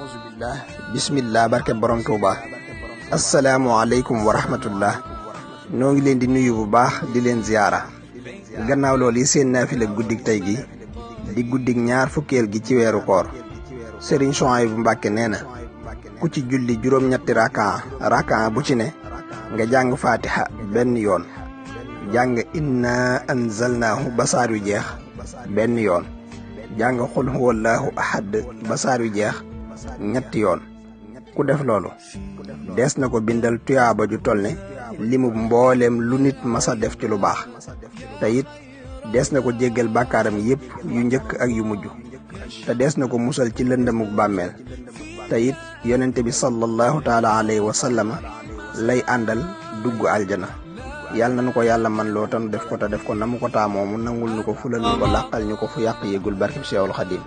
auzubillah bismillah barke borom Tuuba. asalaamualeykum wa rahmatullah. noo ngi leen di nuyu bu baax di leen ziyaara. gannaaw loolu yi seen naafila guddig tey gi di guddig ñaar fukkeel gi ci weeru koor. Sëriñ Suhaybu Mbàkke nee na ku ci julli juróom-ñetti rakaa bu ci ne nga jàng fatiha benn yoon, jàng inna anzalnaahu ba saar yu jeex benn yoon, jàng xul huwallaahu ahad ba saar yu jeex ñetti yoon. ku def loolu dees na ko bindal tuyaaba ju toll ne limub mbooleem lu nit masa def ci lu baax, te it dees na ko jéggal bàkkaaram yépp yu njëkk ak yu mujj, te dees na ko musal ci lëndamuk bàmmeel. te it yonente bi sallallahu taala alayhi wa sallama lay àndal dugg aljana. yàlla na nu ko yàlla man loo tanu def ko te def ko na mu ko taamoo mu nangul nu ko fulal nu ko làqal ñu ko fu yàq yéegul barkeb Seexul Xadiim.